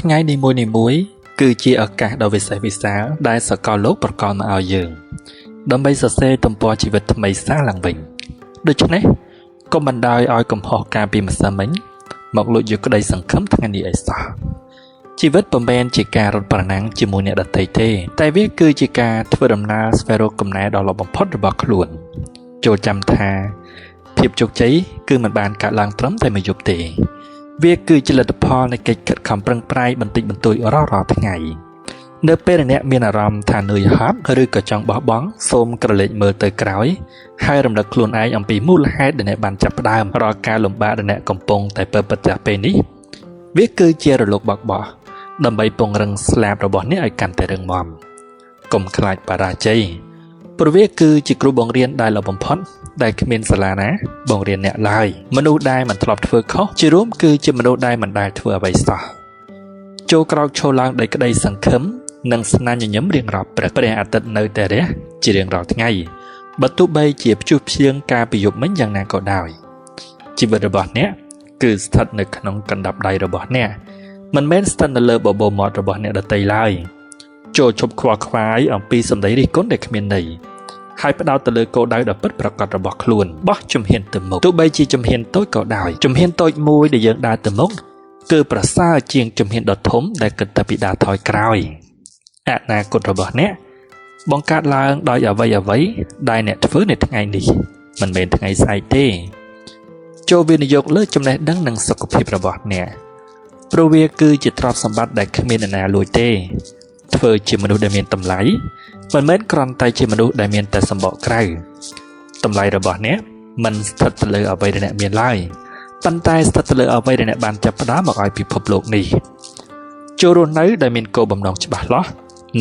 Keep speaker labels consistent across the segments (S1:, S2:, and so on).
S1: ថ្ងៃនីមួយៗគឺជាឱកាសដ៏វិសេសវិសាលដែលសកលលោកប្រកល់មកឲ្យយើងដើម្បីសរសេរទំព័រជីវិតថ្មីសារឡើងវិញដូច្នេះកុំបណ្ដោយឲ្យកំហុសកាលពីម្សិលមិញមកលួចយកក្តីសង្ឃឹមថ្ងៃនេះឲ្យសោះជីវិតពុំមែនជាការរត់ប្រណាំងជាមួយអ្នកដទៃទេតែវាគឺជាការធ្វើដំណើរស្វែងរកកំណែដ៏ល្អបំផុតរបស់ខ្លួនចូលចាំថាភាពជោគជ័យគឺមិនបានកើតឡើងត្រឹមតែមួយយប់ទេវាគឺជាលទ្ធផលនៃកិច្ចខិតខំប្រឹងប្រែងបន្តិចបន្តួចរាល់ៗថ្ងៃនៅពេលដែលអ្នកមានអារម្មណ៍ថានឿយហត់ឬក៏ចង់បោះបង់សូមក្រឡេកមើលទៅក្រោយហើយរំលឹកខ្លួនឯងអំពីមូលហេតុដែលអ្នកបានចាប់ផ្ដើមរាល់ការលំបាកដែលអ្នកកំពុងតែពើប្រទះពេលនេះវាគឺជារលកបោកបោះដើម្បីពង្រឹងស្លាបរបស់អ្នកឲ្យកាន់តែរឹងមាំកុំខ្លាចបរាជ័យព្រោះវាគឺជាគ្រូបង្រៀនដែលល្អបំផុតដែលគ្មានសាលាណាបង្រៀនអ្នកឡើយមនុស្សដែលមិនធ្លាប់ធ្វើខុសជារួមគឺជាមនុស្សដែលមិនដែលធ្វើអ្វីសោះចូលក្រោកឈរឡើងដោយក្តីសង្ឃឹមនិងស្នាមញញឹមរៀងរាល់ព្រឹកព្រះអាទិត្យនៅតែរះជារៀងរាល់ថ្ងៃបើទោះបីជាព្យុះភ្លៀងកាលពីយប់មិញយ៉ាងណាក៏ដោយជីវិតរបស់អ្នកគឺស្ថិតនៅក្នុងកណ្ដាប់ដៃរបស់អ្នកមិនមែនស្ថិតនៅលើបបោមាត់របស់អ្នកដទៃឡើយចូលឈប់ខ្វល់ខ្វាយអំពីសម្ដីរិះគន់ដែលគ្មានន័យហើយផ្ដោតទៅលើគោលដៅដ៏ពិតប្រាកដរបស់ខ្លួនបោះជំហានទៅមុខទោះបីជាជំហានតូចក៏ដោយជំហានតូចមួយដែលយើងដើរទៅមុខគឺប្រសើរជាងជំហានដ៏ធំដែលគិតតែពីដើរថយក្រោយអនាគតរបស់អ្នកបង្កើតឡើងដោយអ្វីៗដែលអ្នកធ្វើនៅថ្ងៃនេះមិនមែនថ្ងៃស្អែកទេចូលវិនិយោគលើចំណេះដឹងនិងសុខភាពរបស់អ្នកព្រោះវាគឺជាទ្រព្យសម្បត្តិដែលគ្មាននរណាលួចទេធ្វើជាមនុស្សដែលមានតម្លៃមិនមែនគ្រាន់តែជាមនុស្សដែលមានតែសម្បកក្រៅតម្លៃរបស់អ្នកមិនស្ថិតទៅលើអ្វីដែលអ្នកមានឡើយប៉ុន្តែស្ថិតទៅលើអ្វីដែលអ្នកបានចាប់ផ្ដើមមកឲ្យពិភពលោកនេះចូលរស់នៅដែលមានគោលបំណងច្បាស់លាស់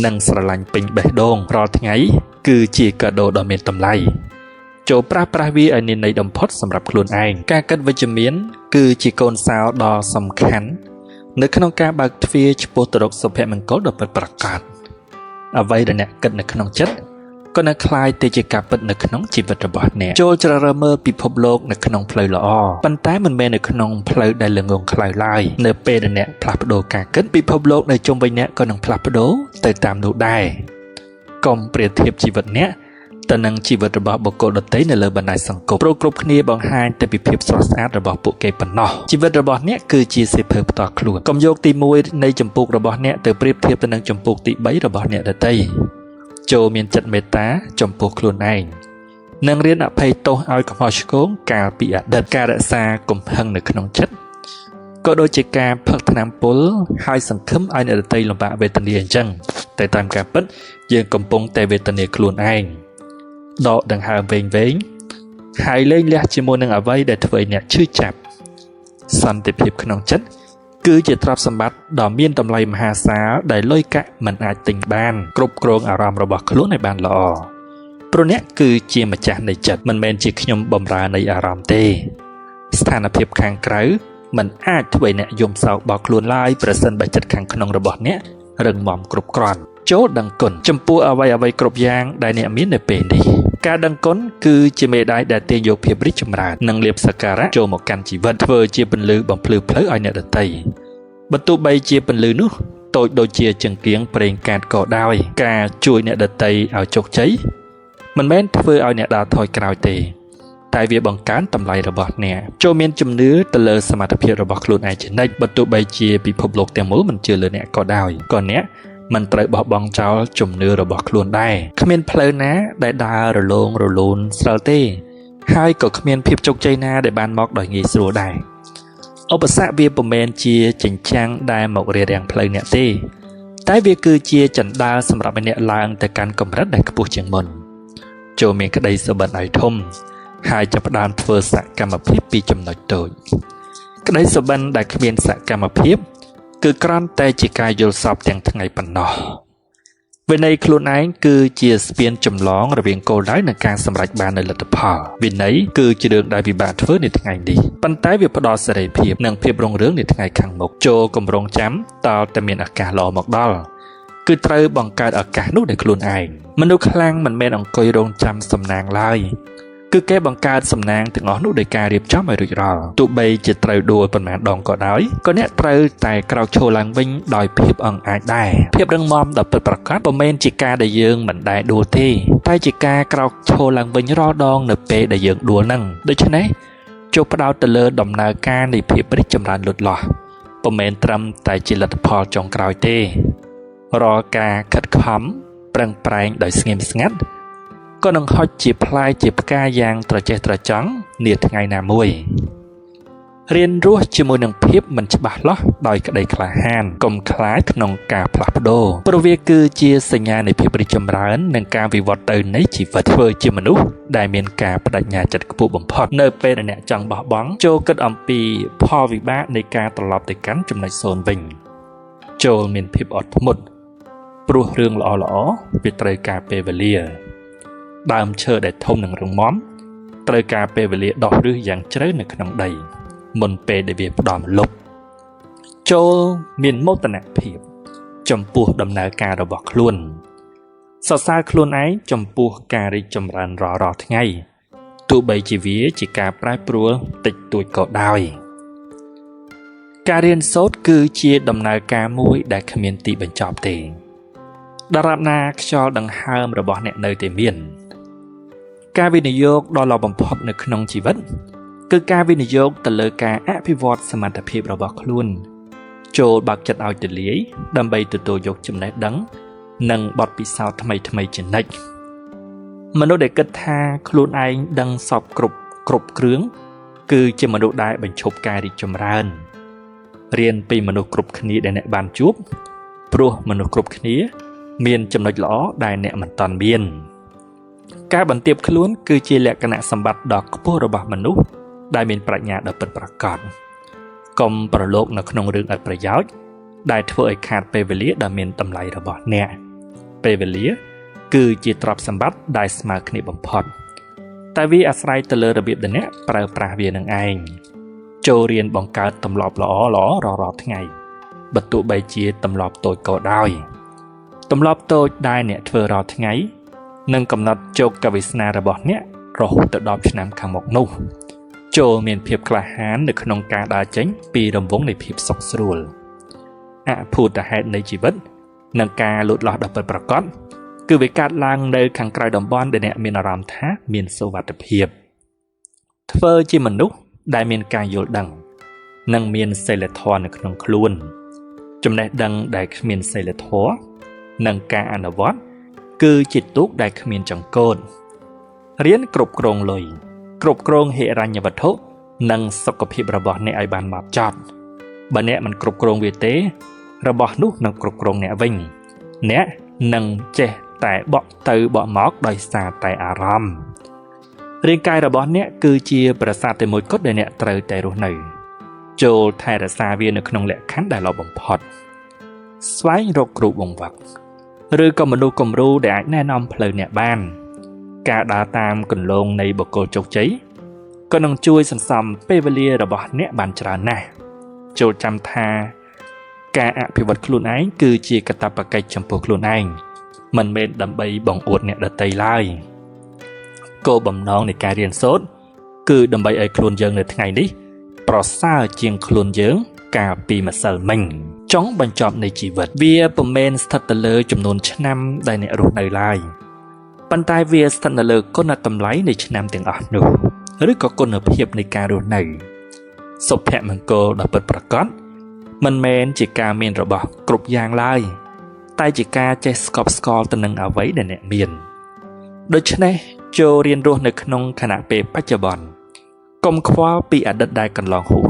S1: និងស្រឡាញ់ពេញបេះដូងរាល់ថ្ងៃគឺជាកាដូដ៏មានតម្លៃចូលប្រាស់ប្រាស់វាឲ្យមានន័យបំផុតសម្រាប់ខ្លួនឯងការគិតវិជ្ជមានគឺជាកូនសោដ៏សំខាន់នៅក្នុងការបើកទ្វារឆ្ពោះទៅរកសុភមង្គលដ៏ពិតប្រាកដអ្វីដែលអ្នកគិតនៅក្នុងចិត្តក៏នៅคล้ายទៅជាការពិតនៅក្នុងជីវិតរបស់អ្នកចូលជ្រើសរើសមើលពិភពលោកនៅក្នុងផ្លូវល្អប៉ុន្តែមិនមែននៅក្នុងផ្លូវដែលល្ងងខ្លៅឡើយនៅពេលដែលអ្នកផ្លាស់ប្ដូរការគិតពិភពលោកនៅជុំវិញអ្នកក៏នឹងផ្លាស់ប្ដូរទៅតាមនោះដែរកុំប្រៀបធៀបជីវិតអ្នកទៅនឹងជីវិតរបស់បុគ្គលដទៃនៅលើបណ្ដាញសង្គមព្រោះគ្រប់គ្នាបង្ហាញតែពីភាពស្រស់ស្អាតរបស់ពួកគេប៉ុណ្ណោះជីវិតរបស់អ្នកគឺជាសៀវភៅផ្ទាល់ខ្លួនកុំយកទី1នៃចម្ពោះរបស់អ្នកទៅប្រៀបធៀបទៅនឹងចម្ពោះទី3របស់អ្នកដទៃចូលមានចិត្តមេត្តាចំពោះខ្លួនឯងនិងរៀនអភ័យទោសឲ្យកំហុសឆ្គងកាលពីអតីតការរក្សាកំហឹងនៅក្នុងចិត្តក៏ដូចជាការផឹកថ្នាំពុលហើយសង្ឃឹមឲ្យអ្នកដទៃលំបាកវេទនាអញ្ចឹងតែតាមការពិតយើងកំពុងតែវេទនាខ្លួនឯងដកដង្ហើមវែងវែងហើយលែងលះជាមួយនឹងអ្វីដែលធ្វើឲ្យអ្នកឈឺចាប់សន្តិភាពក្នុងចិត្តគឺជាទ្រព្យសម្បត្តិដ៏មានតម្លៃមហាសាលដែលលុយកាក់មិនអាចទិញបានគ្រប់គ្រងអារម្មណ៍របស់ខ្លួនឲ្យបានល្អព្រោះអ្នកគឺជាម្ចាស់នៃចិត្តមិនមែនជាខ្ញុំបំរើនៃអារម្មណ៍ទេស្ថានភាពខាងក្រៅមិនអាចធ្វើឲ្យអ្នកយំសោកបោកខ្លួនឡើយប្រសិនបើចិត្តខាងក្នុងរបស់អ្នករឹងមាំគ្រប់គ្រាន់ចូលដឹងគុណចំពោះអ្វីៗគ្រប់យ៉ាងដែលអ្នកមាននៅពេលនេះការដឹងគុណគឺជាមេដាយដែលទាញយកភាពរីកចម្រើននិងលាភសក្ការៈចូលមកកាន់ជីវិតធ្វើជាពន្លឺបំភ្លឺផ្លូវឲ្យអ្នកដទៃបើទោះបីជាពន្លឺនោះតូចដូចជាចង្គៀងប្រេងកាតក៏ដោយការជួយអ្នកដទៃឲ្យជោគជ័យមិនមែនធ្វើឲ្យអ្នកដើរថយក្រោយទេតែវាបង្កើនតម្លៃរបស់អ្នកចូលមានជំនឿទៅលើសមត្ថភាពរបស់ខ្លួនឯងជានិច្ចបើទោះបីជាពិភពលោកទាំងមូលមិនជឿលើអ្នកក៏ដោយក៏អ្នកមិនត្រូវបោះបង់ចោលជំនឿរបស់ខ្លួនដែរគ្មានផ្លូវណាដែលដើររលោងរលូនស្រិលទេហើយក៏គ្មានភាពជោគជ័យណាដែលបានមកដោយងាយស្រួលដែរឧបសគ្គវាពុំមែនជាចិញ្ចាំងដែលមករារាំងផ្លូវអ្នកទេតែវាគឺជាចណ្ដាលសម្រាប់ឲ្យអ្នកឡើងទៅកាន់កម្រិតដែលខ្ពស់ជាងមុនចូលមានក្តីសុបិនឲ្យធំហើយចាប់ផ្ដើមធ្វើសកម្មភាពពីចំណុចតូចក្តីសុបិនដែលគ្មានសកម្មភាពគឺគ្រាន់តែជាការយល់សប្តិទាំងថ្ងៃប៉ុណ្ណោះវិន័យខ្លួនឯងគឺជាស្ពានចម្លងរវាងគោលដៅនិងការសម្រេចបាននូវលទ្ធផលវិន័យគឺជារឿងដែលពិបាកធ្វើនៅថ្ងៃនេះប៉ុន្តែវាផ្ដល់សេរីភាពនិងភាពរុងរឿងនៅថ្ងៃខាងមុខចូលគម្រោងចាំតើតែមានឱកាសល្អមកដល់គឺត្រូវបង្កើតឱកាសនោះដោយខ្លួនឯងមនុស្សខ្លាំងមិនមែនអង្គុយរងចាំសំណាងឡើយ គឺគេបង្កើតសំណាងទាំងអស់នោះដោយការរៀបចំឲ្យរួចរាល់ទោះបីជាត្រូវដួលប៉ុន្មានដងក៏ដោយក៏អ្នកត្រូវតែក្រោកឈរឡើងវិញដោយភាពអង់អាចដែរភាពរឹងមាំដ៏ពិតប្រាកដពុំមែនជាការដែលយើងមិនដែលដួលទេតែជាការក្រោកឈរឡើងវិញរាល់ដងនៅពេលដែលយើងដួលហ្នឹងដូច្នេះចូលផ្ដោតទៅលើដំណើរការនៃភាពរីកចម្រើនលូតលាស់ពុំមែនត្រឹមតែជាលទ្ធផលចុងក្រោយទេរាល់ការខិតខំប្រឹងប្រែងដោយស្ងៀមស្ងាត់ក៏នឹងហុចជាផ្លែជាផ្កាយ៉ាងត្រចេះត្រចង់នាថ្ងៃណាមួយរៀនរស់ជាមួយនឹងភាពមិនច្បាស់លាស់ដោយក្តីក្លាហានកុំខ្លាចក្នុងការផ្លាស់ប្ដូរព្រោះវាគឺជាសញ្ញានៃភាពរីកចម្រើននិងការវិវត្តទៅនៃជីវិតធ្វើជាមនុស្សដែលមានការបដិញ្ញាចិត្តខ្ពស់បំផុតនៅពេលដែលអ្នកចង់បោះបង់ចូលគិតអំពីផលវិបាកនៃការត្រឡប់ទៅកាន់ចំណុចសូន្យវិញចូលមានភាពអត់ធ្មត់ព្រោះរឿងល្អៗវាត្រូវការពេលវេលាដើមឈើដែលធំនិងរឹងមាំត្រូវការពេលវេលាដោះឫសយ៉ាងជ្រៅនៅក្នុងដីមុនពេលដែលវាផ្ដល់ម្លប់ចូលមានមោទនភាពចំពោះដំណើរការរបស់ខ្លួនសរសើរខ្លួនឯងចំពោះការរីកចម្រើនរាល់ៗថ្ងៃទោះបីជាវាជាការប្រែប្រួលតិចតួចក៏ដោយការរៀនសូត្រគឺជាដំណើរការមួយដែលគ្មានទីបញ្ចប់ទេដរាបណាខ្យល់ដង្ហើមរបស់អ្នកនៅតែមានការវិនិយោគដ៏ល្អបំផុតនៅក្នុងជីវិតគឺការវិនិយោគទៅលើការអភិវឌ្ឍសមត្ថភាពរបស់ខ្លួនចូលបើកចិត្តឲ្យទូលាយដើម្បីទទួលយកចំណេះដឹងនិងបទពិសោធន៍ថ្មីៗជានិច្ចមនុស្សដែលគិតថាខ្លួនឯងដឹងសពគ្រប់គ្រឿងគឺជាមនុស្សដែលបញ្ឈប់ការរីកចម្រើនរៀនពីមនុស្សគ្រប់គ្នាដែលអ្នកបានជួបព្រោះមនុស្សគ្រប់គ្នាមានចំណុចល្អដែលអ្នកមិនទាន់មានការបន្ទាបខ្លួនគឺជាលក្ខណៈសម្បត្តិដ៏ខ្ពស់របស់មនុស្សដែលមានប្រាជ្ញាដ៏ពិតប្រាកដកុំប្រឡូកនៅក្នុងរឿងឥតប្រយោជន៍ដែលធ្វើឲ្យខាតពេលវេលាដ៏មានតម្លៃរបស់អ្នកពេលវេលាគឺជាទ្រព្យសម្បត្តិដែលស្មើគ្នាបំផុតតែវាអាស្រ័យទៅលើរបៀបដែលអ្នកប្រើប្រាស់វានឹងឯងចូលរៀនបង្កើតទម្លាប់ល្អៗរាល់ៗថ្ងៃបើទោះបីជាទម្លាប់តូចក៏ដោយទម្លាប់តូចដែលអ្នកធ្វើរាល់ថ្ងៃនឹងកំណត់ជោគវាសនារបស់អ្នករហូតទៅដល់ឆ្នាំខាងមុខនោះចូលមានភាពក្លាហាននៅក្នុងការដើរចេញពីរង្វង់នៃភាពសុខស្រួលអភូតហេតុនៃជីវិតនិងការលូតលាស់ដ៏ពិតប្រាកដគឺវាកើតឡើងនៅខាងក្រៅតំបន់ដែលអ្នកមានអារម្មណ៍ថាមានសុវត្ថិភាពធ្វើជាមនុស្សដែលមានការយល់ដឹងនិងមានសីលធម៌នៅក្នុងខ្លួនចំណេះដឹងដែលគ្មានសីលធម៌និងការអនុវត្តគឺជាទូកដែលគ្មានចង្កូតរៀនគ្រប់គ្រងលុយគ្រប់គ្រងហិរញ្ញវត្ថុនិងសុខភាពរបស់អ្នកឲ្យបានម៉ត់ចត់បើអ្នកមិនគ្រប់គ្រងវាទេរបស់នោះនឹងគ្រប់គ្រងអ្នកវិញអ្នកនឹងចេះតែបក់ទៅបក់មកដោយសារតែអារម្មណ៍រាងកាយរបស់អ្នកគឺជាប្រាសាទតែមួយគត់ដែលអ្នកត្រូវតែរស់នៅចូលថែរក្សាវានៅក្នុងលក្ខខណ្ឌដែលល្អបំផុតស្វែងរកគ្រូបង្វឹកឬក៏មនុស្សគំរូដែលអាចណែនាំផ្លូវអ្នកបានការដើរតាមគន្លងនៃបុគ្គលជោគជ័យក៏នឹងជួយសន្សំពេលវេលារបស់អ្នកបានច្រើនណាស់ចូលចាំថាការអភិវឌ្ឍខ្លួនឯងគឺជាកាតព្វកិច្ចចំពោះខ្លួនឯងមិនមែនដើម្បីបង្អួតអ្នកដទៃឡើយគោលបំណងនៃការរៀនសូត្រគឺដើម្បីឲ្យខ្លួនយើងនៅថ្ងៃនេះប្រសើរជាងខ្លួនយើងកាលពីម្សិលមិញចុងបញ្ចប់នៃជីវិតវាពុំមែនស្ថិតទៅលើចំនួនឆ្នាំដែលអ្នករស់នៅឡើយប៉ុន្តែវាស្ថិតនៅលើគុណតម្លៃនៃឆ្នាំទាំងអស់នោះឬក៏គុណភាពនៃការរស់នៅសុភមង្គលដ៏ពិតប្រាកដមិនមែនជាការមានរបស់គ្រប់យ៉ាងឡើយតែជាការចេះស្កប់ស្កល់ទៅនឹងអ្វីដែលអ្នកមានដូច្នេះចូលរៀនរស់នៅក្នុងខណៈពេលបច្ចុប្បន្នកុំខ្វល់ពីអតីតដែលកន្លងហួស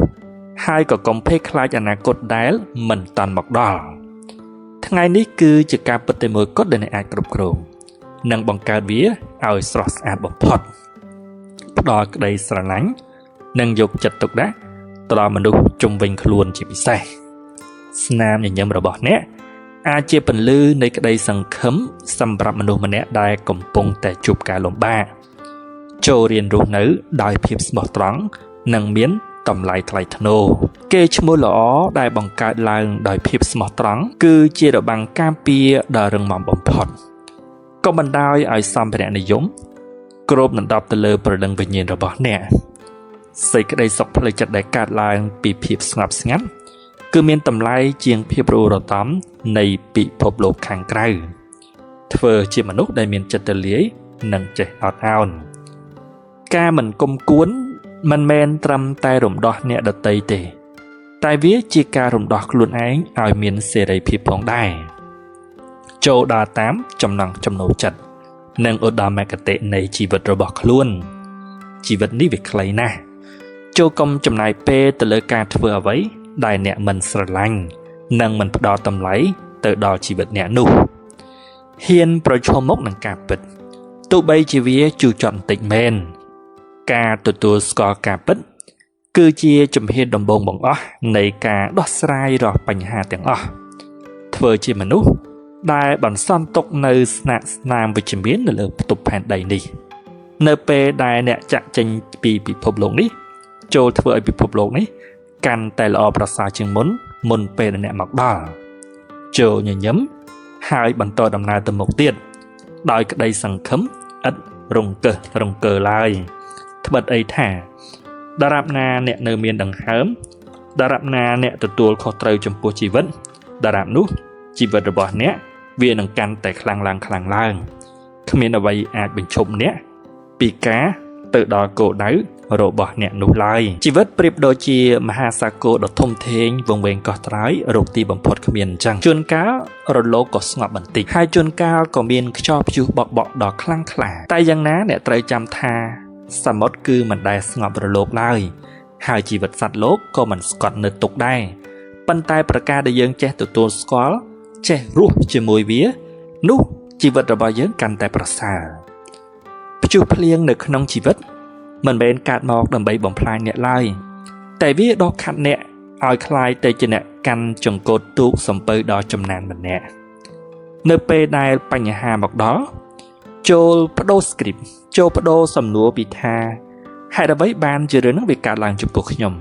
S1: ហើយក៏កុំភ័យខ្លាចអនាគតដែលមិនតាន់មកដល់ថ្ងៃនេះគឺជាការពិតតែមួយគត់ដែលអ្នកអាចគ្រប់គ្រងនិងបង្កើតវាឲ្យស្រស់ស្អាតបំផុតផ្ដល់ក្តីស្រឡាញ់និងយកចិត្តទុកដាក់ទៅដល់មនុស្សជុំវិញខ្លួនជាពិសេសស្នាមញញឹមរបស់អ្នកអាចជាពន្លឺនៃក្តីសង្ឃឹមសម្រាប់មនុស្សម្នាក់ដែលកំពុងតែជួបការលំបាកចូលរៀនរស់នៅដោយភាពស្មោះត្រង់និងមានតម្លៃថ្លៃថ្នូរគេឈ្មោះល្អដែលបង្កើតឡើងដោយភាពស្មោះត្រង់គឺជារបាំងការពារដ៏រឹងមាំបំផុតកុំបណ្ដោយឲ្យសម្ភារៈនិយម គ្របដណ្ដប់ទៅលើព្រលឹងវិញ្ញាណរបស់អ្នកសេចក្តីសុខផ្លូវចិត្តដែលកើតឡើងពីភាពស្ងប់ស្ងាត់គឺមានតម្លៃជាងភាពរអ៊ូរតំនៃពិភពលោកខាងក្រៅធ្វើជាមនុស្សដែលមានចិត្តទូលាយនិងចេះអត់ឱនការមិនគុំគួនមិនមែនត្រឹមតែរំដោះអ្នកដទៃទេតែវាជាការរំដោះខ្លួនឯងឲ្យមានសេរីភាពផងដែរចូលដើរតាមចំណង់ចំណូលចិត្តនិងឧត្តមគតិនៃជីវិតរបស់ខ្លួនជីវិតនេះវាខ្លីណាស់ចូលកុំចំណាយពេលទៅលើការធ្វើអ្វីដែលអ្នកមិនស្រឡាញ់និងមិនផ្ដល់តម្លៃទៅដល់ជីវិតអ្នកនោះហ៊ានប្រឈមមុខនឹងការពិតទោះបីជាវាជូរចត់បន្តិចមែនការទទួលស្គាល់ការពិតគឺជាជំហានដំបូងបង្អស់នៃការដោះស្រាយរាល់បញ្ហាទាំងអស់ធ្វើជាមនុស្សដែលបន្សល់ទុកនៅស្នាមវិជ្ជមាននៅលើផ្ទប់ផែនដីនេះនៅពេលដែលអ្នកចាក់ចេញពីពិភពលោកនេះចូលធ្វើឲ្យពិភពលោកនេះកាន់តែល្អប្រសើរជាងមុនពេលដែលអ្នកមកដល់ចូលញញឹមហើយបន្តដំណើរទៅមុខទៀតដោយក្តីសង្ឃឹមឥតរង្គើសរង្គើឡើយត្បិតអីថាដរាបណាអ្នកនៅមានដង្ហើមដរាបណាអ្នកទទួលខុសត្រូវចំពោះជីវិតដរាបនោះជីវិតរបស់អ្នកវានឹងកាន់តែខ្លាំងឡើងខ្លាំងឡើងគ្មានអ្វីអាចបញ្ឈប់អ្នកពីការទៅដល់គោលដៅរបស់អ្នកនោះឡើយជីវិតប្រៀបដូចជាមហាសាគរដ៏ធំធេងវង្វេងកោះត្រើយរកទីបំផុតគ្មានអញ្ចឹងជួនកាលរលកក៏ស្ងប់បន្តិចហើយជួនកាលក៏មានខ្យល់ព្យុះបក់បក់ដ៏ខ្លាំងក្លាតែយ៉ាងណាអ្នកត្រូវចាំថាសមុទ្រគឺមិនដែលស្ងប់រលកឡើយហើយជីវិតសត្វលោកក៏មិនស្កត់នៅទុកដែរប៉ុន្តែប្រការដែលយើងចេះទទួលស្គាល់ចេះរស់ជាមួយវានោះជីវិតរបស់យើងកាន់តែប្រសើរព្យុះភ្លៀងនៅក្នុងជីវិតមិនមែនកើតមកដើម្បីបំផ្លាញអ្នកឡើយតែវាដកខាត់អ្នកឲ្យคล้ายទៅជាអ្នកកាន់ចង្កូតទូកសំពៅដ៏ចំណានម្នាក់នៅពេលដែលបញ្ហាមកដល់ចូលបដូរ script ចូលបដូរសំណួរពីថាហេតុអ្វីបានជារឿងហ្នឹងវាកើតឡើងចំពោះខ្ញុំ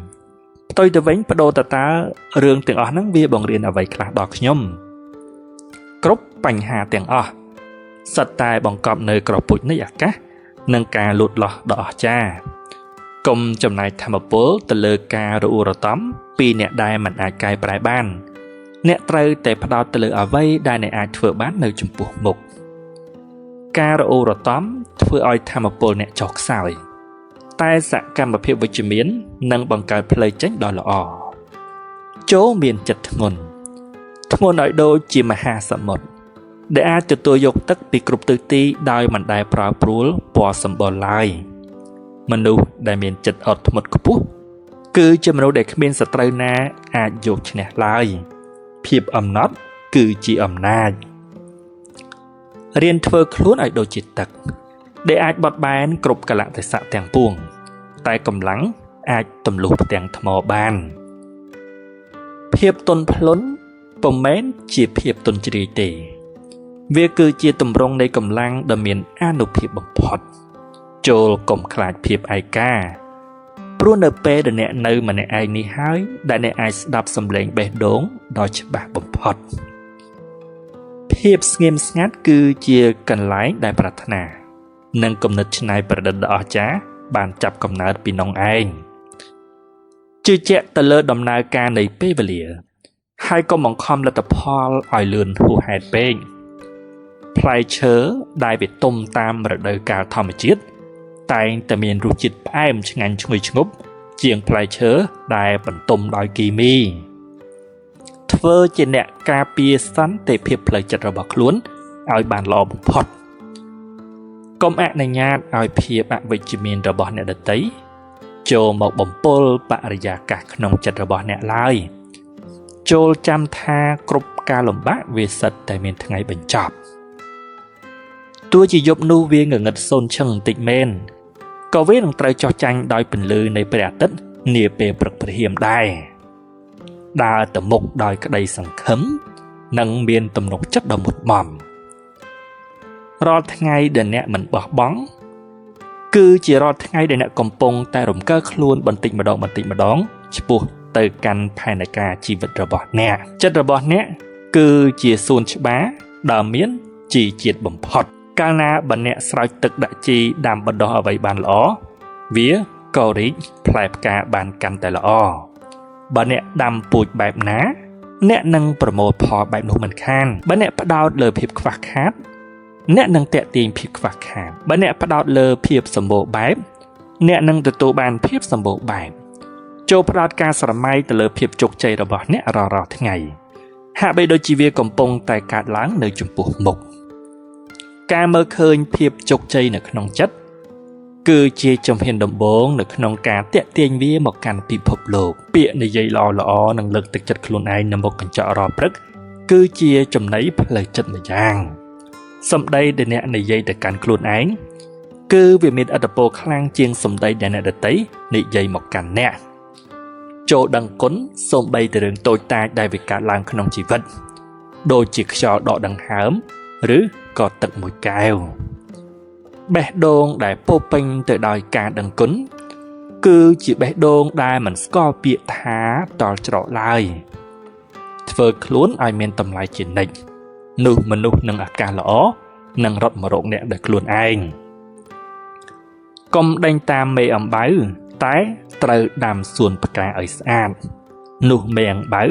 S1: ផ្ទុយទៅវិញបដូរតើរឿងទាំងអស់ហ្នឹងវាបង្រៀនអ្វីខ្លះដល់ខ្ញុំគ្រប់បញ្ហាទាំងអស់សុទ្ធតែបង្កប់នៅក្រពុចនៃអាកាសនិងការលូតលាស់ដ៏អស្ចារ្យកុំចំណាយធម៌ពលទៅលើការរអ៊ូរតំពីអ្នកដែលមិនអាចកែប្រែបានអ្នកត្រូវតែផ្ដោតទៅលើអ្វីដែលអ្នកអាចធ្វើបាននៅចំពោះមុខការរអ៊ូរតំធ្វើឲ្យធម៌ពលអ្នកចុះខ្សោយតែសកម្មភាពវិជ្ជមាននឹងបង្កើតផ្លូវចេញដ៏ល្អចូលមានចិត្តធ្ងន់ធ្ងន់ឲ្យដូចជាមហាសមុទ្រដែលអាចទទួលយកទឹកពីគ្រប់ទិសទីដោយមិនដែលប្រែប្រួលពណ៌សម្បុរឡើយមនុស្សដែលមានចិត្តអត់ធ្មត់ខ្ពស់គឺជាមនុស្សដែលគ្មានសត្រូវណាអាចយកឈ្នះឡើយភាពអំណត់គឺជាអំណាចរៀនធ្វើខ្លួនឲ្យដូចជាទឹកដែលអាចបត់បែនគ្រប់កលៈទេសៈទាំងពួងតែកម្លាំងអាចទម្លុះផ្ទាំងថ្មបានភាពទន់ភ្លន់ពុំមែនជាភាពទន់ជ្រាយទេវាគឺជាទម្រង់នៃកម្លាំងដ៏មានអានុភាពបំផុតចូលកុំខ្លាចភាពឯកាព្រោះនៅពេលដែលអ្នកនៅម្នាក់ឯងនេះហើយដែលអ្នកអាចស្ដាប់សំឡេងបេះដូងដ៏ច្បាស់បំផុតភាពស្ងៀមស្ងាត់គឺជាកន្លែងដែលប្រាថ្នានិងគំនិតច្នៃប្រឌិតដ៏អស្ចារ្យបានចាប់កំណើតពីនងឯងជឿជាក់ទៅលើដំណើរការនៃពេលវេលាហើយកុំបង្ខំលទ្ធផលឲ្យលឿនហួសហេតុពេកផ្លែឈើដែលវាទុំតាមរដូវកាលធម្មជាតិតែងតែមានរសជាតិផ្អែមឆ្ងាញ់ឈ្ងុយឈ្ងប់ជាងផ្លែឈើដែលបន្ទុំដោយគីមីធ្វើជាអ្នកការពារសន្តិភាពផ្លូវចិត្តរបស់ខ្លួនឲ្យបានល្អបំផុតកុំអនុញ្ញាតឲ្យភាពអវិជ្ជមានរបស់អ្នកដទៃចូលមកបំពុលបរិយាកាសក្នុងចិត្តរបស់អ្នកឡើយចូលចាំថាគ្រប់ការលំបាកវាសិតតែមានថ្ងៃបញ្ចប់ទោះជាយប់នោះវាងងឹតសូន្យឈឹងបន្តិចមែនក៏វានឹងត្រូវចោះចាញ់ដោយពន្លឺនៃព្រះអាទិត្យនាពេលព្រឹកព្រហៀមដែរដើរទៅមុខដោយក្តីសង្ឃឹមនិងមានទំនុកចិត្តដ៏មុតមមរាល់ថ្ងៃដែលអ្នកមិនបោះបង់គឺជារាល់ថ្ងៃដែលអ្នកកំពុងតែរំកើខ្លួនបន្តិចម្ដងបន្តិចម្ដងឆ្ពោះទៅកាន់ផែនការជីវិតរបស់អ្នកចិត្តរបស់អ្នកគឺជាសួនច្បារដ៏មានជីជាតិបំផុត កាលណាបើអ្នកស្រោចទឹកដាក់ជីដាំបណ្ដុះអ្វីបានល្អវាក៏រីកផ្លែផ្កាបានកាន់តែល្អបើអ្នកដាំពូជបែបណាអ្នកនឹងប្រមូលផលបែបនោះមិនខានបើអ្នកផ្ដោតលើភាពខ្វះខាតអ្នកនឹងទាក់ទាញភាពខ្វះខាតបើអ្នកផ្ដោតលើភាពសម្បូរបែបអ្នកនឹងទទួលបានភាពសម្បូរបែបចូលផ្ដោតការស្រមៃទៅលើភាពជោគជ័យរបស់អ្នករាល់ៗថ្ងៃហាក់បីដូចជាវាកំពុងតែកើតឡើងនៅចំពោះមុខការមើលឃើញភាពជោគជ័យនៅក្នុងចិត្តគឺជាជំហានដំបូងនៅក្នុងការទាក់ទាញវាមកកាន់ពិភពលោកពាក្យនិយាយល្អៗនិងលើកទឹកចិត្តខ្លួនឯងនៅមុខកញ្ចក់រាល់ព្រឹកគឺជាចំណីផ្លូវចិត្តម្យ៉ាងសម្ដីដែលអ្នកនិយាយទៅកាន់ខ្លួនឯងគឺវាមានឥទ្ធិពលខ្លាំងជាងសម្ដីដែលអ្នកដទៃនិយាយមកកាន់អ្នកចូលដឹងគុណសូម្បីតែរឿងតូចតាចដែលវាកើតឡើងក្នុងជីវិតដូចជាខ្យល់ដកដង្ហើមឬក៏ទឹកមួយកែវបេះដូងដែលពោពេញទៅដោយការដឹងគុណគឺជាបេះដូងដែលមិនស្គាល់ពាក្យថាតល់ច្រកឡើយធ្វើខ្លួនឲ្យមានតម្លៃជានិច្ចនោះមនុស្សនឹងឱកាសល្អនឹងរត់មករកអ្នកដោយខ្លួនឯងកុំដេញតាមមេអំបៅតែត្រូវដាំសួនផ្កាឲ្យស្អាតនោះមេអំបៅ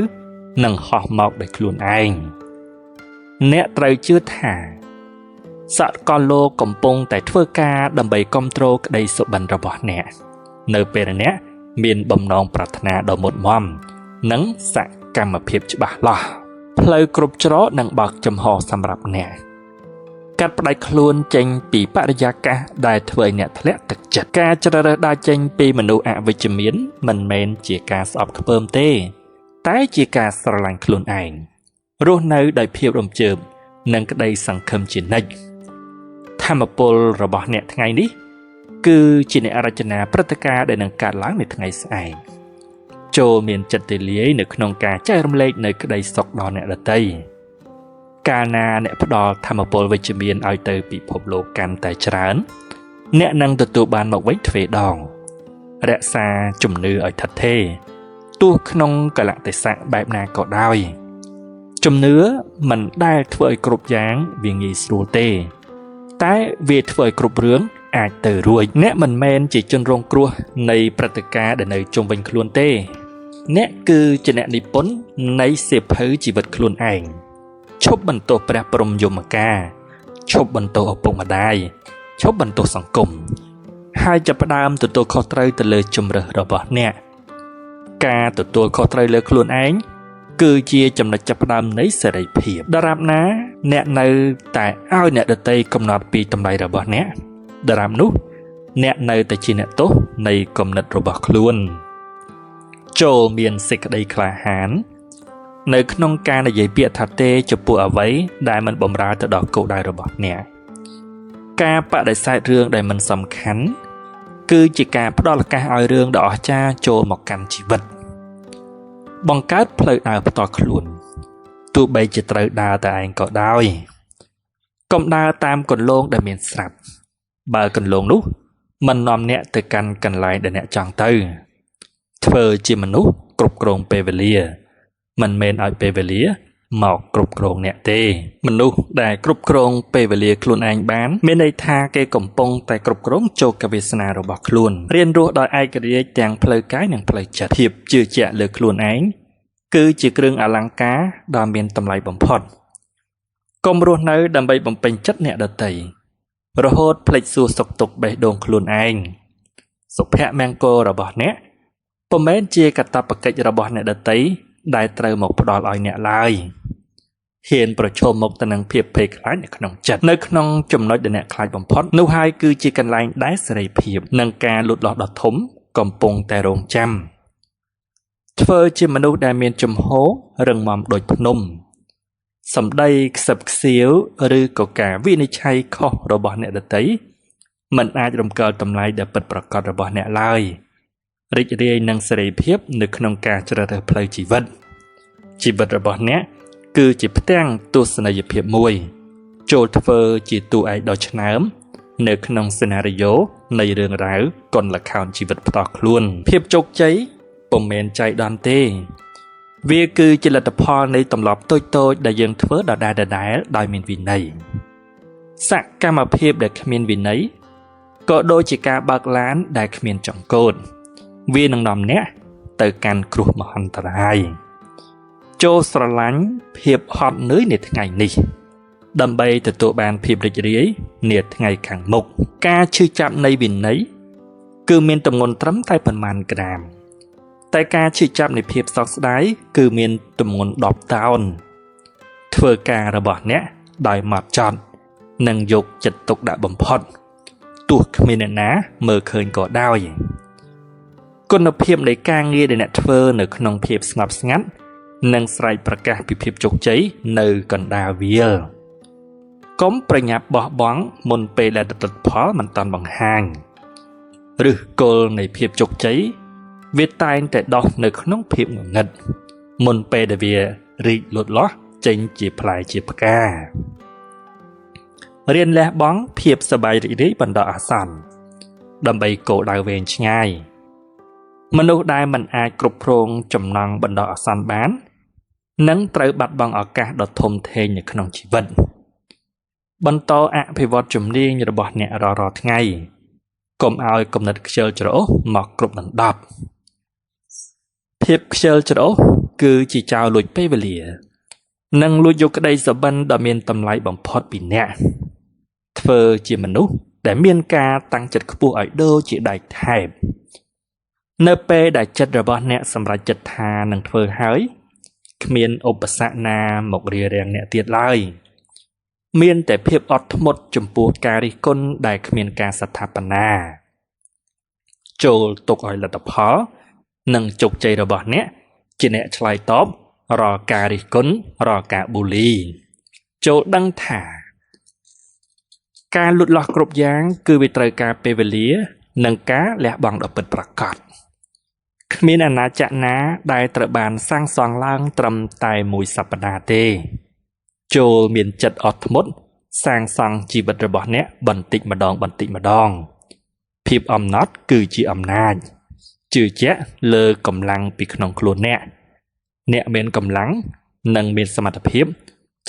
S1: នឹងហោះមកដោយខ្លួនឯងអ្នកត្រូវជឿថាសកលលោកកំពុងតែធ្វើការដើម្បីគ្រប់គ្រងក្តីសុបិនរបស់អ្នកនៅពេលអ្នកមានបំណងប្រាថ្នាដ៏មុតមាំនិងសកម្មភាពច្បាស់លាស់ផ្លូវគ្រប់ច្រកនឹងបើកចំហសម្រាប់អ្នកកាត់ផ្ដាច់ខ្លួនចេញពីបរិយាកាសដែលធ្វើឲ្យអ្នកធ្លាក់ទឹកចិត្តការជ្រើសរើសដើរចេញពីមនុស្សអវិជ្ជមានមិនមែនជាការស្អប់ខ្ពើមទេតែជាការស្រឡាញ់ខ្លួនឯងរស់នៅដោយភាពរំជើបនិងក្តីសង្ឃឹមជានិច្ចធម្មពលរបស់អ្នកថ្ងៃនេះគឺជាអ្នករចនាព្រឹត្តិការណ៍ដែលនឹងកើតឡើងនៅថ្ងៃស្អែកចូលមានចិត្តទូលាយនៅក្នុងការចែករំលែកនៅក្តីសុខដល់អ្នកដទៃកាលណាអ្នកផ្ដល់ធម្មពលវិជ្ជមានឲ្យទៅពិភពលោកកាន់តែច្រើនអ្នកនឹងទទួលបានមកវិញទ្វេដងរក្សាជំនឿឲ្យថិតថេរទោះក្នុងកលៈទេសៈបែបណាក៏ដោយជំនឿមិនដែលធ្វើឲ្យគ្រប់យ៉ាងវាងាយស្រួលទេតែវាធ្វើឲ្យគ្រប់រឿងអាចទៅរួចអ្នកមិនមែនជាជនរងគ្រោះនៃព្រឹត្តិការណ៍ដែលនៅជុំវិញខ្លួនទេអ្នកគឺជាអ្នកនិពន្ធនៃសៀវភៅជីវិតខ្លួនឯងឈប់បន្ទោសព្រះព្រហ្មយមកាឈប់បន្ទោសឪពុកម្ដាយឈប់បន្ទោសសង្គមហើយចាប់ផ្ដើមទទួលខុសត្រូវទៅលើជម្រើសរបស់អ្នកការទទួលខុសត្រូវលើខ្លួនឯងគឺជាចំណុចចាប់ផ្ដើមនៃសេរីភាពដរាបណាអ្នកនៅតែឲ្យអ្នកដទៃកំណត់ពីតម្លៃរបស់អ្នកដរាបនោះអ្នកនៅតែជាអ្នកទោសនៃគំនិតរបស់ខ្លួនចូលមានសេចក្តីក្លាហាននៅក្នុងការនិយាយពាក្យថាទេចំពោះអ្វីដែលមិនបម្រើទៅដល់គោលដៅរបស់អ្នកការបដិសេធរឿងដែលមិនសំខាន់គឺជាការផ្ដល់ឱកាសឲ្យរឿងដ៏អស្ចារ្យចូលមកកាន់ជីវិតបង្កើតផ្លូវដើរផ្ទាល់ខ្លួនទោះបីជាត្រូវដើរតែឯងក៏ដោយកុំដើរតាមគន្លងដែលមានស្រាប់បើគន្លងនោះមិននាំអ្នកទៅកាន់កន្លែងដែលអ្នកចង់ទៅធ្វើជាមនុស្សគ្រប់គ្រងពេលវេលាមិនមែនឲ្យពេលវេលាមកគ្រប់គ្រងអ្នកទេមនុស្សដែលគ្រប់គ្រងពេលវេលាខ្លួនឯងបានមានន័យថាគេកំពុងតែគ្រប់គ្រងជោគវាសនារបស់ខ្លួនរៀនរស់ដោយឯករាជ្យទាំងផ្លូវកាយនិងផ្លូវចិត្តភាពជឿជាក់លើខ្លួនឯងគឺជាគ្រឿងអលង្ការដ៏មានតម្លៃបំផុតកុំរស់នៅដើម្បីបំពេញចិត្តអ្នកដទៃរហូតភ្លេចសួរសុខទុក្ខបេះដូងខ្លួនឯងសុភមង្គលរបស់អ្នកពុំមែនជាកាតព្វកិច្ចរបស់អ្នកដទៃដែលត្រូវមកផ្ដល់ឲ្យអ្នកឡើយហ៊ានប្រឈមមុខទៅនឹងភាពភ័យខ្លាចនៅក្នុងចិត្តនៅក្នុងចំណុចដែលអ្នកខ្លាចបំផុតនោះហើយគឺជាកន្លែងដែលសេរីភាពនិងការលូតលាស់ដ៏ធំកំពុងតែរងចាំធ្វើជាមនុស្សដែលមានជំហររឹងមាំដូចភ្នំសម្ដីខ្សឹបខ្សៀវឬក៏ការវិនិច្ឆ័យខុសរបស់អ្នកដទៃមិនអាចរំកិលតម្លៃដែលពិតប្រាកដរបស់អ្នកឡើយរីករាយនឹងសេរីភាពនៅក្នុងការជ្រើសរើសផ្លូវជីវិតជីវិតរបស់អ្នកគឺជាផ្ទាំងទស្សនីយភាពមួយចូលធ្វើជាតួឯកដ៏ឆ្នើមនៅក្នុងសេណារីយ៉ូនៃរឿងរ៉ាវកុនល្ខោនជីវិតផ្ទាល់ខ្លួនភាពជោគជ័យពុំមែនចៃដន្យទេវាគឺជាលទ្ធផលនៃទម្លាប់តូចៗដែលយើងធ្វើដដែលៗដោយមានវិន័យ សកម្មភាពដែលគ្មានវិន័យក៏ដូចជាការបើកឡានដែលគ្មានចង្កូតវានឹងនាំអ្នកទៅកាន់គ្រោះមហន្តរាយចូលស្រឡាញ់ភាពហត់នឿយនៃថ្ងៃនេះដើម្បីទទួលបានភាពរីករាយនាថ្ងៃខាងមុខការឈឺចាប់នៃវិន័យគឺមានទម្ងន់ត្រឹមតែប៉ុន្មានក្រាមតែការឈឺចាប់នៃភាពសោកស្ដាយគឺមានទម្ងន់10តោនធ្វើការរបស់អ្នកដោយម៉ត់ចត់និងយកចិត្តទុកដាក់បំផុតទោះគ្មានអ្នកណាមើលឃើញក៏ដោយគុណភាពនៃការងារដែលអ្នកធ្វើនៅក្នុងភាពស្ងប់ស្ងាត់និងស្រែកប្រកាសពីភាពជោគជ័យនៅកណ្ដាលវាលកុំប្រញាប់បោះបង់មុនពេលដែលលទ្ធផលមិនទាន់បង្ហាញឫសគល់នៃភាពជោគជ័យវាតែងតែដុះនៅក្នុងភាពងងឹតមុនពេលដែលវារីកលូតលាស់ចេញជាផ្លែជាផ្ការៀនលះបង់ភាពសប្បាយរីករាយបណ្ដោះអាសន្នដើម្បីគោលដៅវែងឆ្ងាយមនុស្សដែលមិនអាចគ្រប់គ្រងចំណង់បណ្ដោះអាសន្នបាននឹងត្រូវបាត់បង់ឱកាសដ៏ធំធេងនៅក្នុងជីវិតបន្តអភិវឌ្ឍជំនាញរបស់អ្នករាល់ៗថ្ងៃកុំឲ្យគំនិតខ្ជិលច្រអូសមកគ្រប់ដណ្ដប់ភាពខ្ជិលច្រអូសគឺជាចោរលួចពេលវេលានិងលួចយកក្តីសុបិនដ៏មានតម្លៃបំផុតពីអ្នកធ្វើជាមនុស្សដែលមានការតាំងចិត្តខ្ពស់ឲ្យដូចជាដែកថែបនៅពេលដែលចិត្តរបស់អ្នកសម្រេចចិត្តថានឹងធ្វើហើយគ្មានឧបសគ្គណាមករារាំងអ្នកទៀតឡើយមានតែភាពអត់ធ្មត់ចំពោះការរិះគន់ដែលគ្មានការស្ថាបនាចូលទុកឲ្យលទ្ធផលនិងជោគជ័យរបស់អ្នកជាអ្នកឆ្លើយតបរាល់ការរិះគន់រាល់ការបូលីចូលដឹងថាការលូតលាស់គ្រប់យ៉ាងគឺវាត្រូវការពេលវេលានិងការលះបង់ដ៏ពិតប្រាកដគ្មានអាណាចក្រណាដែលត្រូវបានសាងសង់ឡើងត្រឹមតែមួយសប្តាហ៍ទេចូលមានចិត្តអត់ធ្មត់សាងសង់ជីវិតរបស់អ្នកបន្តិចម្ដងបន្តិចម្ដងភាពអំណត់គឺជាអំណាចជឿជាក់លើកម្លាំងពីក្នុងខ្លួនអ្នកអ្នកមានកម្លាំងនិងមានសមត្ថភាព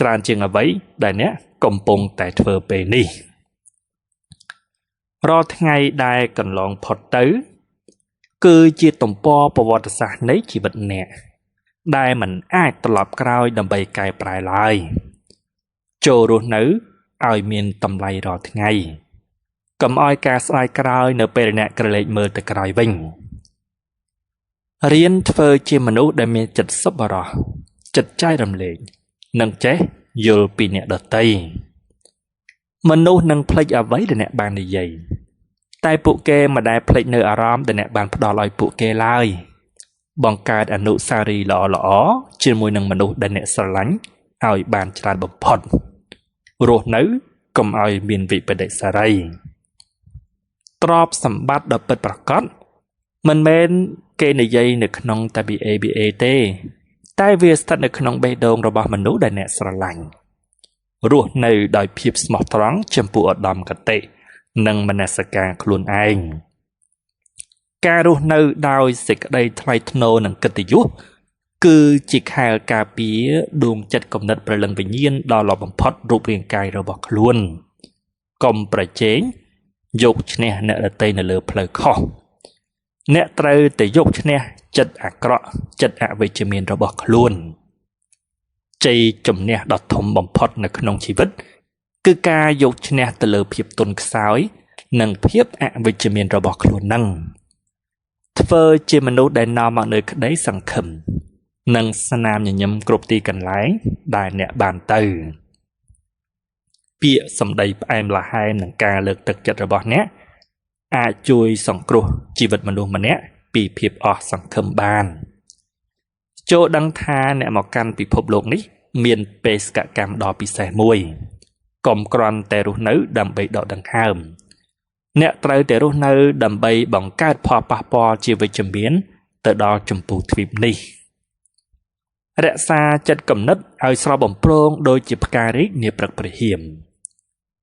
S1: ច្រើនជាងអ្វីដែលអ្នកកំពុងតែធ្វើពេលនេះរាល់ថ្ងៃដែលកន្លងផុតទៅគឺជាទំព័រប្រវត្តិសាស្ត្រនៃជីវិតអ្នកដែលមិនអាចត្រឡប់ក្រោយដើម្បីកែប្រែឡើយចូលរស់នៅឲ្យមានតម្លៃរាល់ថ្ងៃកុំឲ្យការស្ដាយក្រោយនៅពេលអ្នកក្រឡេកមើលទៅក្រោយវិញរៀនធ្វើជាមនុស្សដែលមានចិត្តសប្បុរសចិត្តចែករំលែកនិងចេះយល់ពីអ្នកដទៃមនុស្សនឹងភ្លេចអ្វីដែលអ្នកបាននិយាយតែពួកគេមិនដែលភ្លេចនៅអារម្មណ៍ដែលអ្នកបានផ្ដល់ឲ្យពួកគេឡើយបង្កើតអនុស្សាវរីយ៍ល្អៗជាមួយនឹងមនុស្សដែលអ្នកស្រឡាញ់ឲ្យបានច្រើនបំផុតរស់នៅកុំឲ្យមានវិបត្តិសារីទ្រព្យសម្បត្តិដ៏ពិតប្រាកដមិនមែនគេនិយាយនៅក្នុងតែ BABA ទេតែវាស្ថិតនៅក្នុងបេះដូងរបស់មនុស្សដែលអ្នកស្រឡាញ់រស់នៅដោយភាពស្មោះត្រង់ចំពោះឧត្តមគតិនិងមនសិការខ្លួនឯងការរស់នៅដោយសេចក្តីថ្លៃថ្នូរនិងកិត្តិយសគឺជាខែលការពារដួងចិត្តគំនិតព្រលឹងវិញ្ញាណដ៏ល្អបំផុតរូបរាងកាយរបស់ខ្លួនកុំប្រជែងយកឈ្នះអ្នកដទៃនៅលើផ្លូវខុសអ្នកត្រូវតែយកឈ្នះចិត្តអាក្រក់ចិត្តអវិជ្ជមានរបស់ខ្លួនជ័យជំនះដ៏ធំបំផុតនៅក្នុងជីវិតគឺការយកឈ្នះទៅលើភាពទន់ខ្សោយនិងភាពអវិជ្ជមានរបស់ខ្លួននឹងធ្វើជាមនុស្សដែលនាំមកនូវក្តីសង្ឃឹមនិងស្នាមញញឹមគ្រប់ទីកន្លែងដែលអ្នកបានទៅពាក្យសម្ដីផ្អែមល្ហែមនិងការលើកទឹកចិត្តរបស់អ្នកអាចជួយសង្គ្រោះជីវិតមនុស្សម្នាក់ពីភាពអស់សង្ឃឹមបានចូលដឹងថាអ្នកមកកាន់ពិភពលោកនេះមានបេសកកម្មដ៏ពិសេសមួយកុំគ្រាន់តែរស់នៅដើម្បីដកដង្ហើមអ្នកត្រូវតែរស់នៅដើម្បីបង្កើតផលប៉ះពាល់ជាវិជ្ជមានទៅដល់ចម្ពោះទ្វីបនេះរក្សាចិត្តគំនិតឲ្យស្រស់បំព្រងដូចជាផ្ការីកនាព្រឹកព្រះហៀម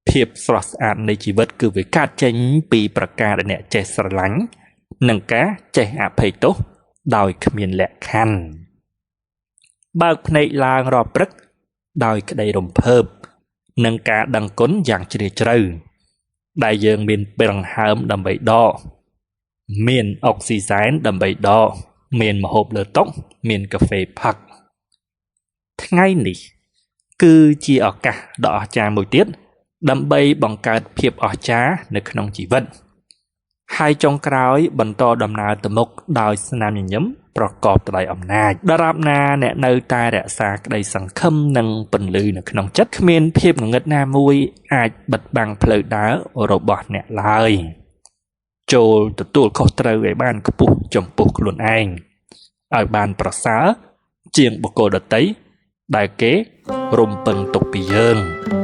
S1: ភាពស្រស់ស្អាតនៃជីវិតគឺវាកើតចេញពីប្រការដែលអ្នកចេះស្រឡាញ់និងការចេះអភ័យទោសដោយគ្មានលក្ខខណ្ឌបើកភ្នែកឡើងរាល់ព្រឹកដោយក្តីរំភើប និងការដឹងគុណយ៉ាងជ្រាលជ្រៅដែលយើងមានពេលដង្ហើមដើម្បីដកមានអុកស៊ីសែនដើម្បីដកមានម្ហូបលើតុមានកាហ្វេផឹកថ្ងៃនេះគឺជាឱកាសដ៏អស្ចារ្យមួយទៀតដើម្បីបង្កើតភាពអស្ចារ្យនៅក្នុងជីវិតហើយចុងក្រោយបន្តដំណើរទៅមុខដោយស្នាមញញឹមប្រកបដោយអំណាចដរាបណាអ្នកនៅតែរក្សាក្តីសង្ឃឹមនិងពន្លឺនៅក្នុងចិត្តគ្មានភាពងងឹតណាមួយអាចបិទបាំងផ្លូវដើររបស់អ្នកឡើយចូលទទួលខុសត្រូវឲ្យបានខ្ពស់ចំពោះខ្លួនឯងឲ្យបានប្រសើរជាងបុគ្គលដទៃដែលគេរំពឹងទុកពីយើង។